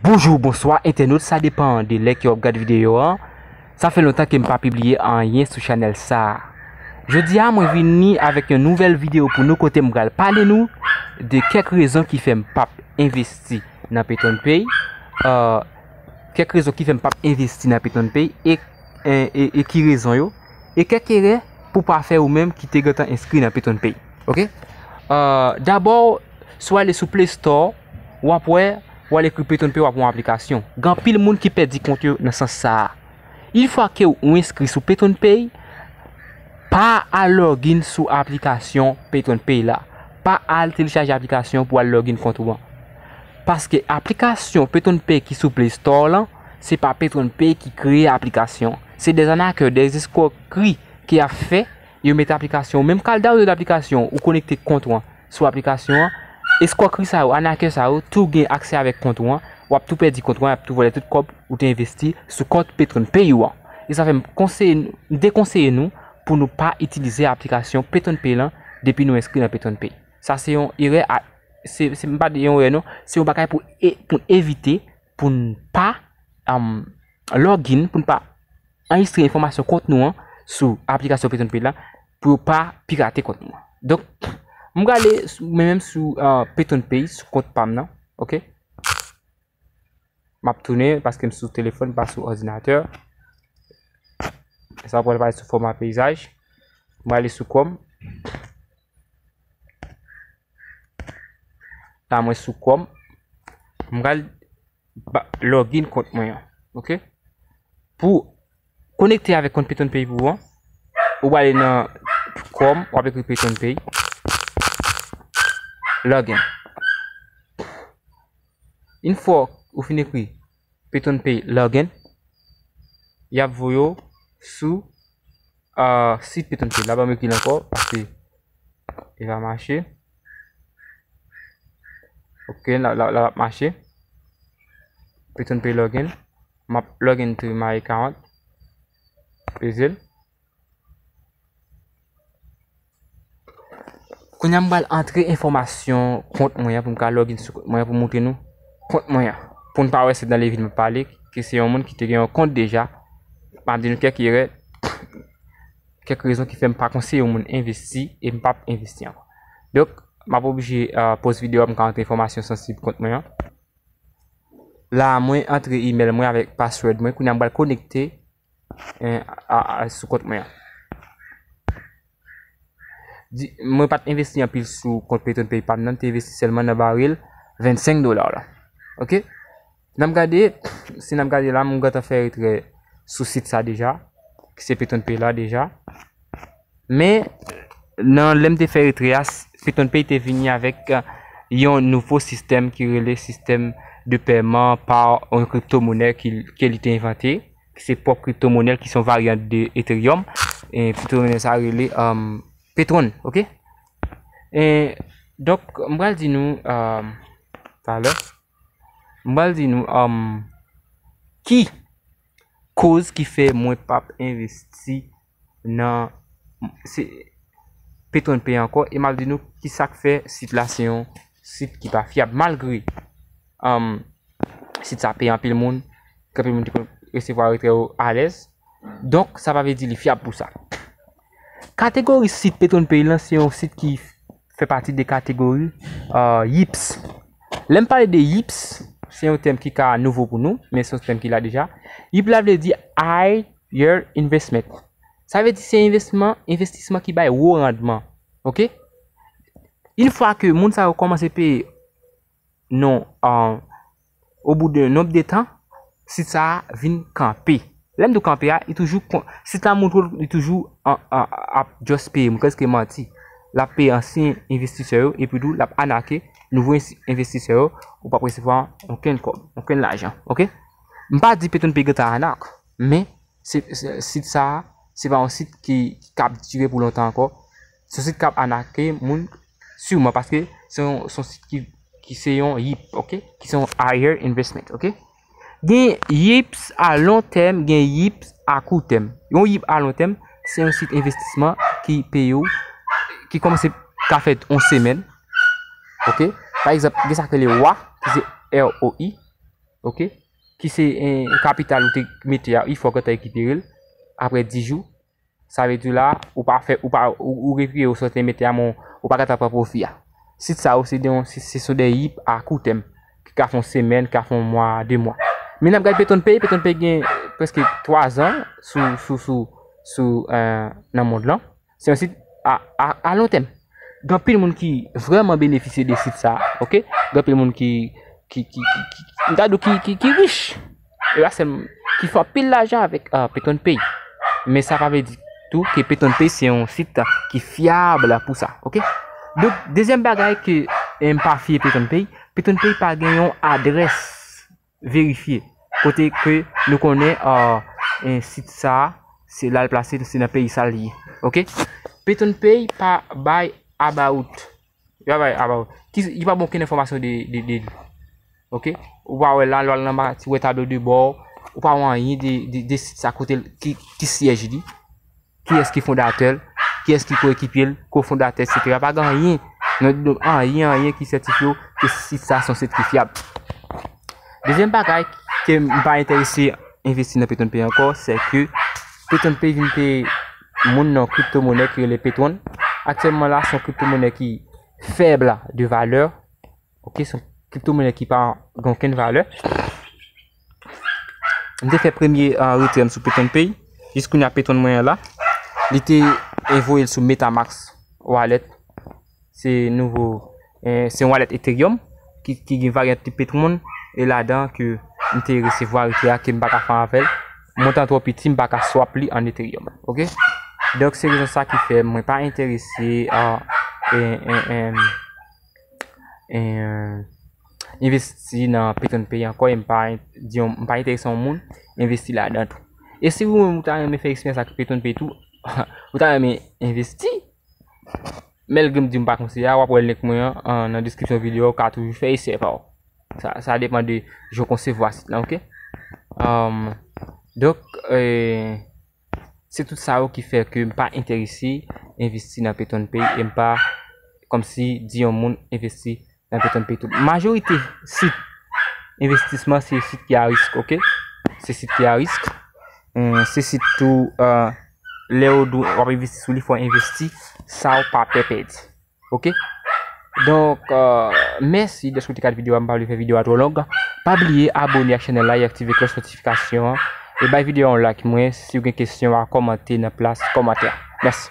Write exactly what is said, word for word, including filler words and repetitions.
Bonjou, bonswa entènot, sa depann de lè ke w ap gad videyo an. Sa fè lontan ke m pa pibliye anyen sou chanèl sa a. Jodi a, mwen vini avèk yon nouvèl videyo pou nou kote m pral pale nou de kèk rezon ki fè m p ap envesti nan PetronPay. Euh, kèk rezon ki fè m p ap envesti nan PetronPay e, e, e, e ki rezon yo. E kèk erè pou pa fè ou menm ki te gentan enskri nan PetronPay. Ok? Euh, dabò, si w ale sou Play Store, w ap wè, w al ekri PetronPay, w ap wè yon aplikasyon. Gen anpil moun ki pèdi kont yo nan sans sa a. Yon fwa ke w enskri sou PetronPay, pa al login sou aplikasyon PetronPay la. Pa al telechaje aplikasyon pou al login kont ou an. Paske aplikasyon PetronPay ki sou Play Store lan, se pa PetronPay ki kreye aplikasyon. Se de anakè, de eskwokri ke y ap fè. Yo mete aplikasyon, menm ka al download aplikasyon, ou konekte kont ou an sou aplikasyon an. Eskwokri sa yo, anakè sa yo, tou gen aksè avèk kont ou an. W ap tou pèdi kont ou an, y ap tou vòlè tout kòb ou te envesti sou kont PetronPay ou an. E sa fè m konseye, m dekonseye nou pou nou pa itilize aplikasyon PetronPay lan depi nou enskri nan PetronPay. Sa se yon erè, a, se, se, m pa di yon erè non, se yon bagay pou e, pou n evite, pou n pa, um, login, pou n pa anrejistre enfòmasyon kont nou an sou aplikasyon PetronPay la pou yo pa pirate kont nou an. Donk, m prale sou, mwen menm sou, uh, PetronPay, sou kont pa m nan, ok? M ap tounen paske m sou telefòn, pa sou òdinatè. Sa pral pale sou fòma peyizaj. M prale sou Chrome. La mwen sou Chrome. M pral ba, login kont mwen an. Ok? Pou konekte avèk kont PetronPay pou ou an, ou prale nan Chrome, w ap ekri PetronPay. Login. Yon fwa ou fin ekri PetronPay login, y ap voye w sou, ah, sit PetronPay la. Ban m ekri l ankò, paske li pa mache. Ok, la, la, la ap mache. PetronPay login. M ap login to my account. Peze l. Kounye a m pral antre enfòmasyon kont mwen an pou m ka login sou kont mwen an pou m montre nou kont mwen an. Pou n pa wè se nan levin m ap pale, ke se yon moun ki te gen yon kont deja. M ap di nou kèk erè, kèk rezon ki fè m pa konseye yon moun envesti e m p ap envesti ankò. Donk, m ap oblije, ah, poz videyo a pou m ka antre enfòmasyon sansib kont mwen an. La, mwen antre imèl mwen avèk password mwen. Kounye a m pral konekte, eh, a, a, sou kont mwen an. Di, mwen pa t envesti anpil sou kont PetronPay pa m nan, m te envesti sèlman nan barèl vennsenk dola la. Ok? N ap gade, si n ap gade la, m gentan fè retrè sou sit sa deja, ki se PetronPay la deja. Men, nan lè m te fè retrè a, s-, PetronPay te vini avèk, eh, yon nouvo sistèm ki rele sistèm de pèman pa yon kriptomonè ki, ke li te envante, ki se pwòp kriptomonè l, ki se yon varyant de Ethereum. E kriptomonè sa rele, um, Petron, ok? E, donk, m pral di nou, um, talè, m pral di nou, um, ki koz ki fè mwen p ap envesti nan, se, PetronPay ankò, e m ap di nou ki sa k fè sit la se yon sit ki pa fyab, malgre, um, sit sa peye anpil moun, ke anpil moun te konn resevwa retrè yo alèz. Donk, sa pa vle di li fyab pou sa. Kategori sit PetronPay lan, se yon sit ki fè pati de kategori, euh, yips. Lè m pale de yips, se yon tèm ki ka nouvo pou nou, men se yon tèm ki la deja. Yips la vle di higher investment. Sa vle di se envestiman, envestisman ki bay wo randman. Ok? Yon fwa ke moun sa yo kòmanse peye non, euh, au bout de nombre de temps, sit sa a vin kanpe. Lè m di w kanpe a, li toujou kon-, sit la montre w li toujou an, an, ap just peye moun, kèske manti. L ap peye ansyen envestisè yo, epi tou l ap anake nouvo ensi-, envestisè yo, ou p ap resevwa okenn kòb, okenn lajan, ok? M pa di PetronPay gentan anak, men se, se, sit sa a, se pa yon sit ki, ki k ap dire pou lontan ankò. Se yon sit k ap anake moun, siman, paske se yon, se yon sit ki, ki se yon yip, ok? Ki se yon higher investment, ok? Gen yips a lon tèm, gen yips a kou tèm. Yon yip a lon tèm, se yon sit envestisman ki peye w, ki kòmanse ka fè yon semèn, ok? Pa egzanp, gen sa k rele wa, ki se R O I, ok, ki se en kapital ou te mete a, ifò gentan rekipere l apre dis jou. Sa vle di la, ou pa fè, ou pa, ou, ou rekipere ou sa w te mete a, men ou pa gentan pran pwofi a. Sit sa yo, se de yon, se, se sou de yip a kou tèm, ki ka fè yon semèn, ki ka fè yon mwa, de mwa. Men n ap gade PetronPay, PetronPay gen prèske twa zan sou, sou, sou, sou, eh, nan mond lan. Se yon sit a, a, a lon tèm. Gen anpil moun ki vrèman benefisye de sit sa, ok? Gen anpil moun ki, ki, ki, ki, ki, m ta di w ki, ki, ki rich. E pa sèlman, ki fè anpil lajan avèk, ah, PetronPay. Men sa pa vle di tou ke PetronPay se yon sit ki fyab pou sa, ok? Donk, dezyèm bagay ke, eh, m pa fye PetronPay, PetronPay pa gen yon adrès verifye. Kote ke nou konnen, ah, eh, sit sa, se la l plase, se nan peyi sa l ye. Ok? PetronPay pa bay about. Yo pa bay about. Ki, yo pa ban okenn enfòmasyon de, de, de li. Ok? Ou pa wè la, lwa l anba, ti wè tablo de bò, ou pa wè anyen de, de, de sit sa kote l, ki, ki syèj li. Kiyès ki fondatè l, kiyès ki koekipye l, kofondatè, etsetera. Pa gen anyen, non, non, anyen, anyen ki sètifye w ke sit sa se yon sit ki fyab. Dezyèm bagay ke m pa enterese envesti nan PetronPay ankò, se ke PetronPay vin peye moun nan kriptomonè ki rele Petron. Aktyèlman la, se yon kriptomonè ki fèb de valè. Ok, se yon kriptomonè ki pa gen okenn valè. M te fè premye, ah, retrè m sou PetronPay. Jis kounye a Petron mwen an la. Li te envoye l sou Metamask Wallet. Se nouvo, eh, se yon wallet Ethereum ki, ki gen varyant li Petron. E ladan ke m te resevwa retrè a ke m pa ka fè avè l. Montan twò piti, m pa ka swap li an Ethereum. Ok? Donk, se rezon sa ki fè mwen pa enterese a, eh, eh, eh, eh, envesti nan PetronPay ankò, e m pa en-, di yon, m pa enterese yon moun envesti ladan tou. E si ou menm ou ta renmen fè eksperyans ak PetronPay tou, ou ta renmen envesti, malgre m di m pa konseye a, w ap wè link mwen an, an, nan deskripsyon videyo a, ou ka toujou fè esè pa w. Sa, sa depann de jan w konsevwa sit lan, ok? Um, donk, eh, se tout sa yo ki fè ke m pa enterese envesti nan PetronPay e m pa kòmsi di yon moun envesti nan PetronPay tou. Majorite sit envestisman se sit ki a risk, ok? Se sit ki a risk. Hum, se sit tou, eh, lè w dwe, w ap envesti sou li, fò w envesti sa w pa pè pèdi. Ok? Donk, eh, mèsi dèske w te gade videyo a, m pa vle fè videyo a twò long. Pa bliye abone ak chanèl la e aktive klòch notifikasyon an. E bay videyo a yon like mwen, si w gen kesyon a kòmante nan plas kòmantè. Mèsi.